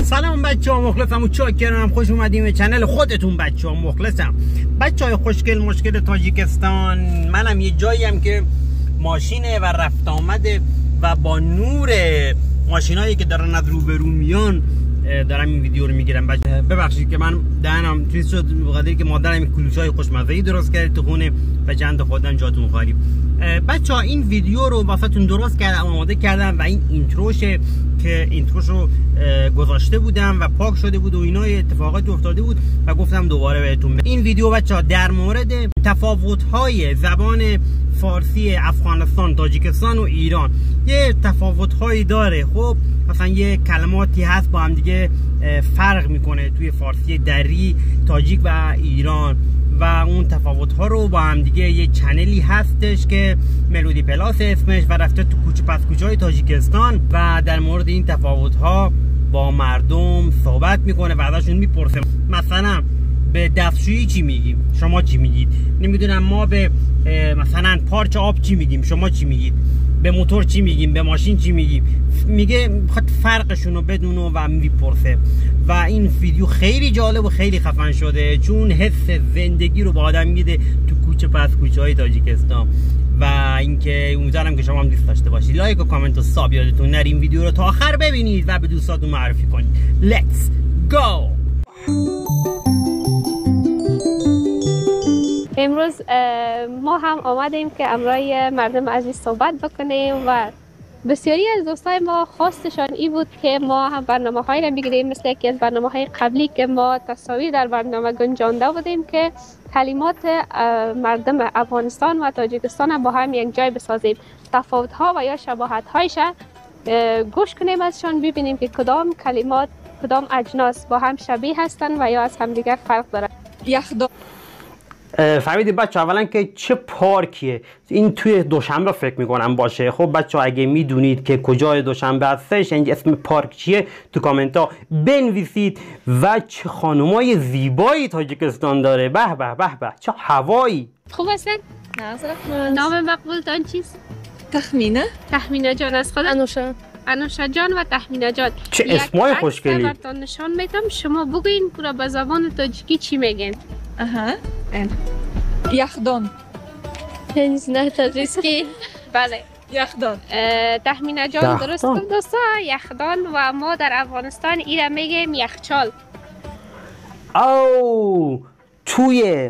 سلام بچه‌ها، مخلصم و چاکرم. خوش اومدیم به channel خودتون بچه‌ها. مخلصم بچه‌های خوشگل مشکل تاجیکستان. منم یه جاییم که ماشینه و رفت آمده و با نور ماشینایی که دارن از روبرو میان دارم این ویدیو رو میگیرم. ببخشید که من دهنم چیز شد، بخاطر که مادرم کلوچه‌های خوشمزه‌ای درست کرد تو خونه و چند خودم جاتون خالی. بچه‌ها این ویدیو رو واسهتون درست کردم، آماده کردم و این intro شه که intro ش رو گذاشته بودم و پاک شده بود و اینا اتفاقات افتاده بود و گفتم دوباره بهتون. این ویدیو بچه‌ها در مورد تفاوت‌های زبان فارسی افغانستان، تاجیکستان و ایران یه تفاوت‌هایی داره. خب مثلا یه کلماتی هست با هم دیگه فرق میکنه توی فارسی دری، تاجیک و ایران و اون تفاوت‌ها رو با هم دیگه یه channel ی هستش که ملودی پلاس اسمش و رفته تو کوچه پس کوچه‌های تاجیکستان و در مورد این تفاوت‌ها با مردم صحبت میکنه و ازشون میپرسه. مثلا به دستشویی چی میگیم، شما چی میگید؟ نمیدونم ما به مثلا پارچ آب چی میگیم، شما چی میگید؟ به موتور چی میگیم، به ماشین چی میگیم؟ میگه میخواد فرقشون رو بدونه و میپرسه. و این ویدیو خیلی جالب و خیلی خفن شده چون حس زندگی رو به آدم میده تو کوچه پس کوچه های تاجیکستان. و اینکه امیدوارم که شما هم دوست داشته باشید. لایک و کامنت و sub یادتون نره. این ویدیو رو تا آخر ببینید و به دوستاتون معرفی کنید. Let's go. امروز ما هم آمدیم که امرای مردم عزیز صحبت بکنیم و بسیاری از دوستای ما خواستشان ای بود که ما هم برنامه هایی را بگیریم، مثل یکی از برنامه های قبلی که ما تصاویر در برنامه گنجانده بودیم که کلمات مردم افغانستان و تاجیکستان با هم یک جای بسازیم، تفاوت ها و یا شباهت هایش گوش کنیم ازشان، ببینیم که کدام کلمات کدام اجناس با هم شبیه هستند و یا از همدیگر فرق دارند. فهمیدید بچه اولا که چه پارکیه این؟ توی دوشنبه فکر میکنم باشه. خب بچه اگه میدونید که کجای دوشنبه هستش، یعنی اسم پارک چیه، تو کامنت ها بنویسید. و چه خانمای زیبایی تاجیکستان داره، به به به به، چه هوایی. خوب هستن؟ نام مقبولتان چیست؟ تخمینه. تخمینه جان از خودت؟ انوشه. انوشه جان و تخمینه جان، چه اسمای خوشگلی. براتون نشان میدم، شما بگوین پورا به زبان تاجیکی چی میگن. Ага. Яхдон. Я не знаю таджикский. بله. یخدان. تخمینه جان درست گفت دوستا، یخدان. و ما در افغانستان ایره میگیم یخچال. او توی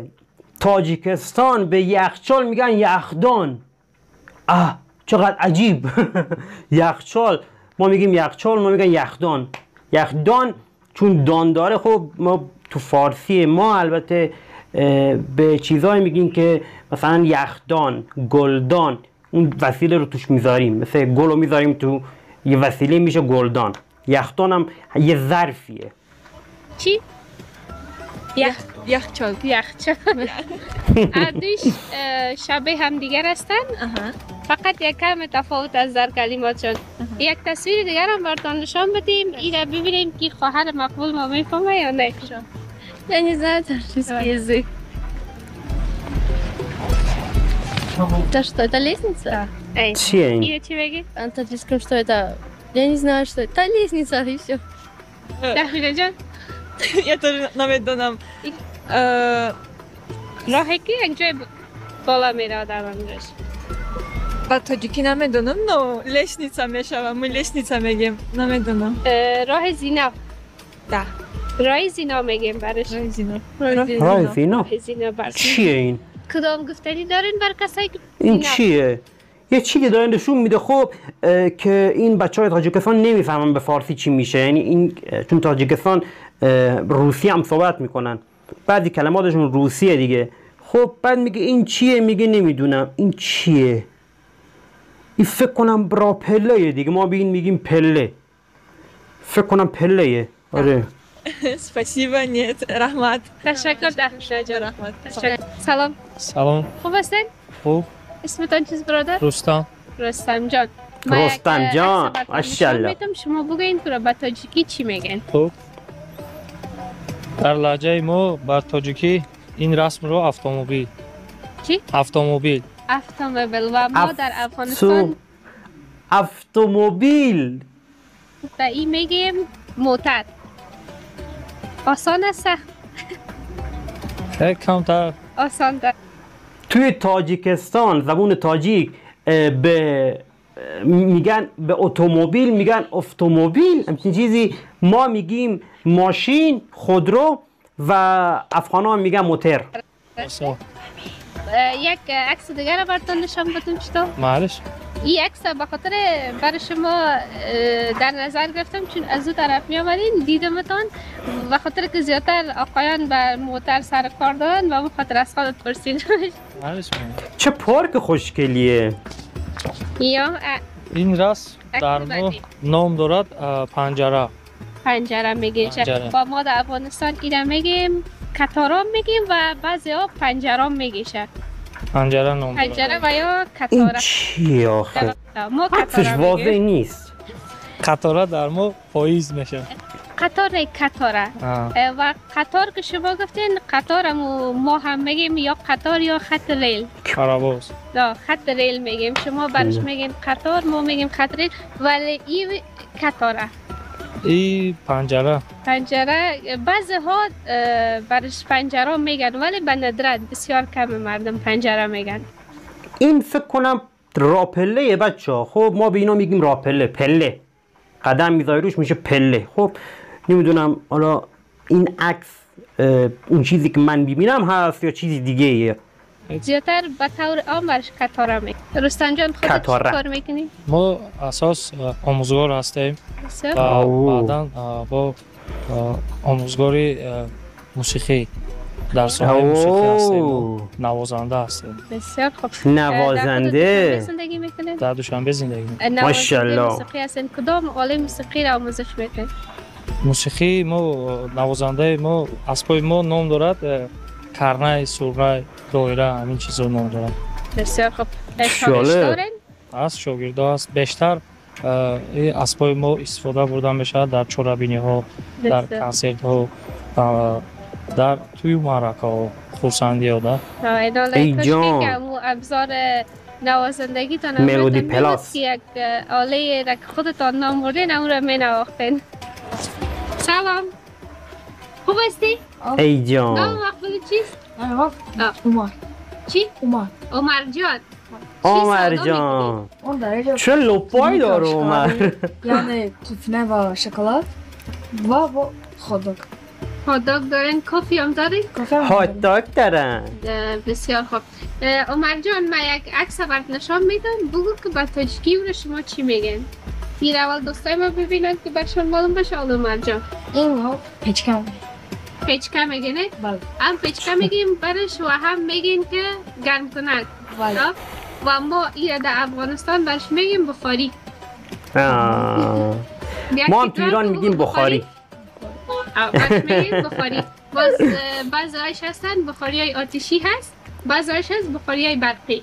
تاجیکستان به یخچال میگن یخدان. آه چقدر عجیب. یخچال ما میگیم یخچال، ما میگن یخدان. یخدان چون دان داره. خب ما تو فارسی ما البته به چیزایی میگیم که مثلا یخدان، گلدان، اون وسیله رو توش میذاریم، مثل گل رو میذاریم تو یه وسیله میشه گلدان. یخدان هم یه ظرفیه. چی؟ یخچال. یخچال. دوش شبیه هم دیگر هستن، فقط یک کم تفاوت از در کلماتشان. یک تصویر دیگر هم براتون نشان بدیم، اینو ببینیم که خواهر مقبول ما میفهمه یا نه. Я не знаю таджикский язык. Это что, это лестница? Да. Чья? На таджикском что это? Я не знаю, что это. Это лестница и все. تخمینه جان؟ Я тоже намедонам. راهی که یک جای بالا میره آدم امروز. با تاجیکی نمیدونم، но лестница میشوم، ما лестница میگیم، نمیدونم. راه زینا. ده. راه زینا میگیم برش. راه زینا. راه زینا. چیه این؟ کدام گفتنی دارین بر کسایی که این چیه؟ یه چیزی داره نشون میده. خب که این بچهای تاجیکستان نمیفهمن به فارسی چی میشه، یعنی این چون تاجیکستان روسی هم صحبت میکنن، بعضی کلماتشون روسیه دیگه. خب بعد میگه این چیه، میگه نمیدونم این چیه. این فکر کنم برا پله دیگه، ما به این میگیم پله، فکر کنم پله. آره. Спасибо, нет, رحمت. تشکر تخمینه جان. رحمت. سلام. سلام. خوب هستین؟ خوب. اسمتان چیست برادر؟ رستم. رستم جان. رستم جان ماشاءالله. شما بگوین که به تاجیکی چی میگن؟ خوب. در لهجه ما بر تاجیکی این رسم رو اتومبیل. چی؟ اتومبیل. اتومبیل. و ما در افغانستان اتومبیل و این میگیم موتر. آسان است سخت؟ کمتر آسان تر. توی تاجیکستان زبون تاجیک به میگن به اتومبیل میگن افتومبیل، همچین چیزی. ما میگیم ماشین، خودرو، و افغان ها میگن موتر. یک عکس دیگر رو براتون نشان بدم چطور؟ معلش. این عکس به خاطر برای شما در نظر گرفتم چون از او طرف می آمدین دیدمتان، به خاطر که زیادتر آقایان بر موتر سر کار دارن و اون خاطر از خودت پرسیدم. چه پارک خوشگلیه. یا این رسم در ما نام دارد پنجره. پنجره میگه. با ما در افغانستان ایره میگیم کتارام میگیم و بعضی ها پنجرام میگیشه. پنجره نام دارد. پنجره و یا کتاره. این چیه آخه؟ ما کتاره واضح نیست. قطاره در ما پاییز میشه. قطار نه کتاره. و قطار که شما گفتین قطار ما هم میگیم یا قطار یا خط ریل. پرواز. نه خط ریل میگیم، شما برش میگین قطار، ما میگیم خط ریل، ولی این کتاره. این پنجره. پنجره بعضی ها برش پنجره میگن ولی به ندرت، بسیار کم مردم پنجره میگن. این فکر کنم راپله بچه ها. خب ما به اینا میگیم راپله، پله. قدم میذاری روش میشه پله. خب نمیدونم حالا این عکس اون چیزی که من میبینم هست یا چیزی دیگه ایه. زیادتر به طور عام برش کتاره میگن. رستم جان خودت چی کار میکنی؟ ما اساس آموزگار هستیم و بعدا با آموزگاری موسیقی در ساحه موسیقی هستیم و نوازنده هستیم. بسیار خوب. نوازنده زندگی میکنید؟ در دوشنبه زندگی میکنیم. ماشاءالله. موسیقی هستین، کدام آله موسیقی را آموزش میدین؟ موسیقی ما نوازنده ما اسباب ما نام دارد کرنای، سورنای، دایره، همین چیزا نام دارد. بسیار خوب. شاگرد دارین؟ از شاگردا هست. بیشتر این اسباب ما استفاده برده میشه در چوربینی ها، در کنسرت ها، در توی معرکه ها، خرسندی ها. ده ای جان ابزار نوازندگی تان ملودی پلاس یک آله را که خودتان نام بردین اون را می نواختین. سلام، خوب هستی؟ ای جان. نام مقبول چیست؟ عمر. چی؟ عمر. عمر جان. عمر جان چه لپایی داره عمر. یعنی توفنه و شکلات و با هات داگ. هات داگ دارن، کافی هم دارین؟ هات داگ دارن. بسیار خوب. عمر جان من یک عکس برات نشان میدم، بگو که با تاجیکی رو شما چی میگن. این اول دوستای ما ببینن که برشان معلوم بشه. عمر جان این ها پیچکم. پیچکه میگن؟ بله. هم پیچکه میگیم برش و هم میگین که گرم کنک. بله. و ما ایره در افغانستان برش میگیم بخاری. ما هم تو ایران میگیم بخاری. برش میگیم بخاری. باز بعضی هایش هستن بخاری های آتشی هست، بعضی هایش هست بخاری های برقی.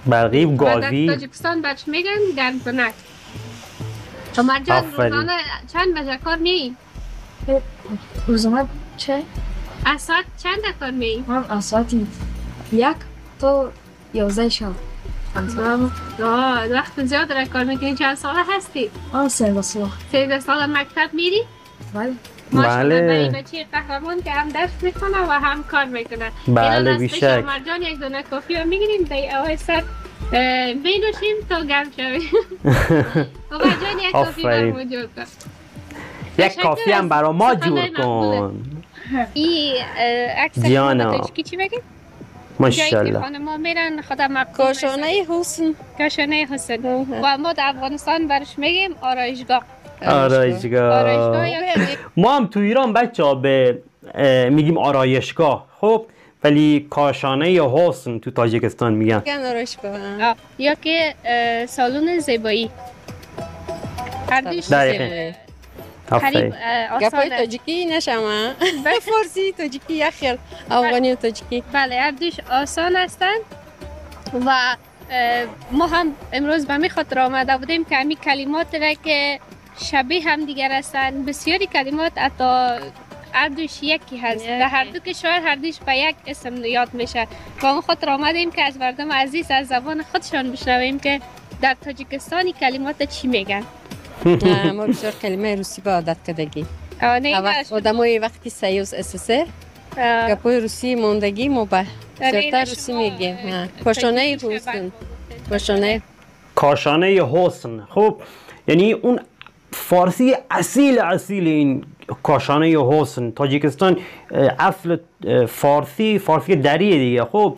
برقی گازی. در تاجیکستان برش میگن گرم کنک. عمر جان روزانه چند بجه کار میایی؟ روزانه چه؟ از ساعت چند کار میایی؟ من از ساعت 1 تا 11 شب. وقت زیاد را کار میکنی. چند ساله هستی؟ من 13 ساله. 13 ساله مکتب میری؟ بله. ماشاءالله، برای بچه قهرمان که هم درس میکنه و هم کار میکنه. بله بیشک. عمر جان یک دونه کافی هم میگیریم در آهای سر بینوشیم تا گرم شویم. عمر جان یک کافی برام جور کن. یک کافی هم برا ما جور کن. این عکس تاجیکی چی میگه؟ ماشاءالله. خانم‌ها میرن خدا کاشانه حسن. کاشانه حسن. و ما در افغانستان برش میگیم آرایشگاه. آرایشگاه. ما هم تو ایران بچه‌ها به میگیم آرایشگاه، خب ولی کاشانه یا حسن تو تاجیکستان میگن. آرایشگاه یا که سالن زیبایی. هر دوش دقیقاً. قریب گپای تاجیکی نشم، فارسی تاجیکی یا خیر افغانی و تاجیکی. بله هر دوش آسان هستند و ما هم امروز به می خاطر آمده بودیم که همین کلمات را که شبیه هم دیگر هستند، بسیاری کلمات حتی هر دوش یکی هست، در هر دو کشور هر دوش به یک اسم یاد میشه و ما خاطر آمدیم که از مردم عزیز از زبان خودشان بشنویم که در تاجیکستان کلمات چی میگن. نه ما بسیار کلمه روسی به عادت کردگی. آدمای وقتی سیوز اساسه گپای روسی موندگی ما به زیادتر روسی میگیم. کاشانه حسن. کاشانه کاشانه حسن. خب یعنی اون فارسی اصیل اصیل این کاشانه حسن. تاجیکستان اصل فارسی فارسی دریه دیگه. خب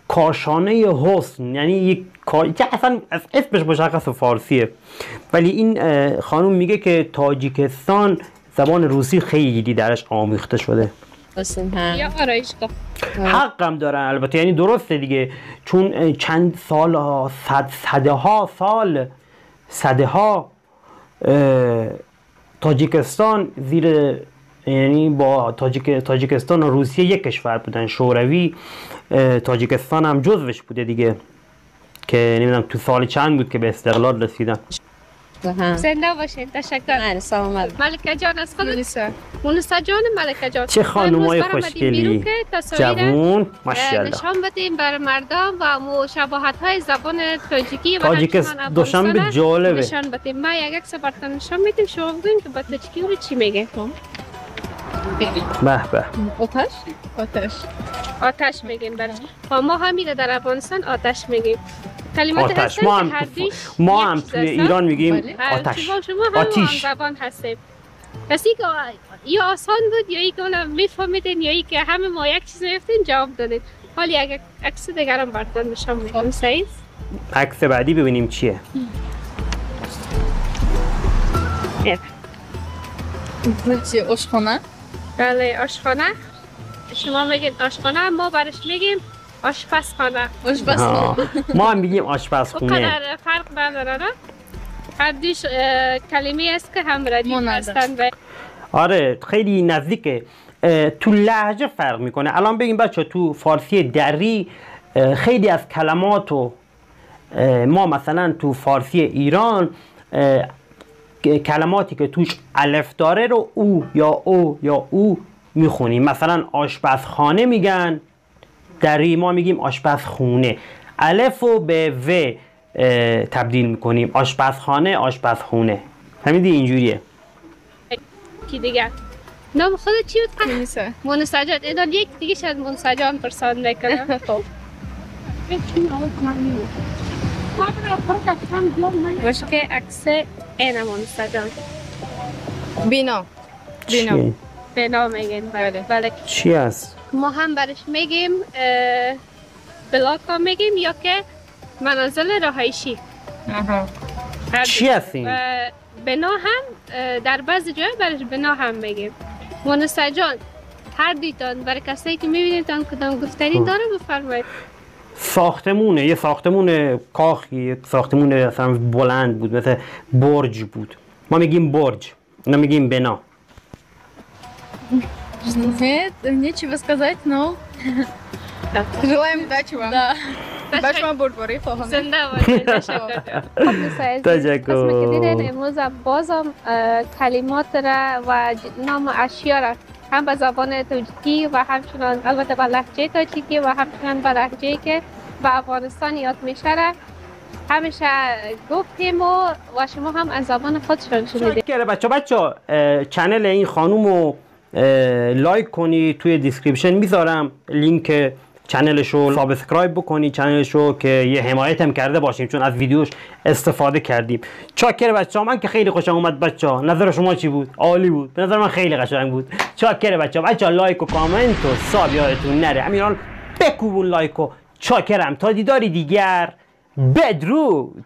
کاشانه حسن یعنی یک که اصلا اسمش مشخص فارسیه، ولی این خانم میگه که تاجیکستان زبان روسی خیلی درش آمیخته شده. یا آرایشگاه حقم دارن البته، یعنی درسته دیگه، چون چند سال ها، صدها سال صدها تاجیکستان زیر، یعنی با تاجیکستان و روسیه یک کشور بودن، شوروی تاجیکستان هم جزوش بوده دیگه، که نمیدونم تو سال چند بود که به استقلال رسیدن. زنده باشین، تشکر. سلامت. ملکه جان از خودت؟ مونسا جان، ملکه جان چه خانمای خوشگلی، جوون، ماشاءالله. نشان بدیم بر مردم و مشابهت های زبان تاجیکی و تاجیکستان دوشنبه جالبه. نشان بدیم. ما یک عکس براتون نشان میدیم، شما بگین که با تاجیکی رو چی میگه. به به. آتش؟ آتش. آتش میگیم برش. و ما هم در افغانستان آتش میگیم. کلمات آتش. ما هم توی ایران میگیم آتش. شما هم آتیش. زبان هستیم. پس این یا آسان بود یا اینکه اونا میفهمیدین یا اینکه همه ما یک چیز میگفتین جواب دادین. حالا یک عکس دیگر هم براتون نشان میدم. سایز عکس بعدی ببینیم چیه. چیه؟ آشخانه؟ بله آشخانه. شما میگین آشخانه، ما برش میگیم آشپزخانه. آشپزخانه. ما هم میگیم آشپزخونه. اونقدر فرق نداره نه؟ هر دوش کلمه است که هم ردیف هستند. آره خیلی نزدیکه، تو لهجه فرق میکنه. الان بگیم بچه تو فارسی دری خیلی از کلماتو ما مثلا تو فارسی ایران کلماتی که توش الف داره رو او یا او یا او میخونیم. مثلا آشپزخانه میگن، دری ما میگیم آشپزخونه. الف رو به و تبدیل میکنیم، آشپزخانه، آشپزخونه. همین دیگه اینجوریه. کی دیگه نام خودت چی بود؟ مونسا. مونسا جان، اینا یک دیگه شاید مونسا جان پرسان میکنم. خب باشه که عکس اینه مونسا جان. بینا. بینا. بینا میگین. بله بله. چی است؟ ما هم برش میگیم بلاک ها میگیم یا که منازل رهایشی. چی هست این؟ بنا هم در بعضی جای برش بنا هم میگیم. مونسا جان هر دیتان برای کسایی که میبینیدتان کدام گفتنی داره بفرمایید. ساختمونه، یه ساختمون کاخی، یک ساختمون اصلا بلند بود، مثل برج بود. ما میگیم برج، نه میگیم بنا. Нет, нечего сказать, но желаем удачи вам. Да. باش بردباری خواهم. زنده باشید. تشکر. تشکر. قسم که دیدین امروز بازم کلمات را و نام اشیا را هم به زبان تاجیکی و همچنان البته به لهجه تاجیکی و همچنان به لهجه‌ای که به افغانستان یاد میشه را همیشه گفتیم و شما هم از زبان خودشان شنیدید. بچه channel این خانوم رو like کنی، توی description میذارم لینک channel ش رو، subscribe بکنی channel ش رو که یه حمایت هم کرده باشیم چون از ویدیوش استفاده کردیم. چاکر بچه‌ها، من که خیلی خوشم اومد. بچه‌ها نظر شما چی بود؟ عالی بود، به نظر من خیلی قشنگ بود. چاکر بچه‌ها، like و کامنت و sub یادتون نره. همین بکوبون like و. چاکرم، تا دیداری دیگر، بدرود.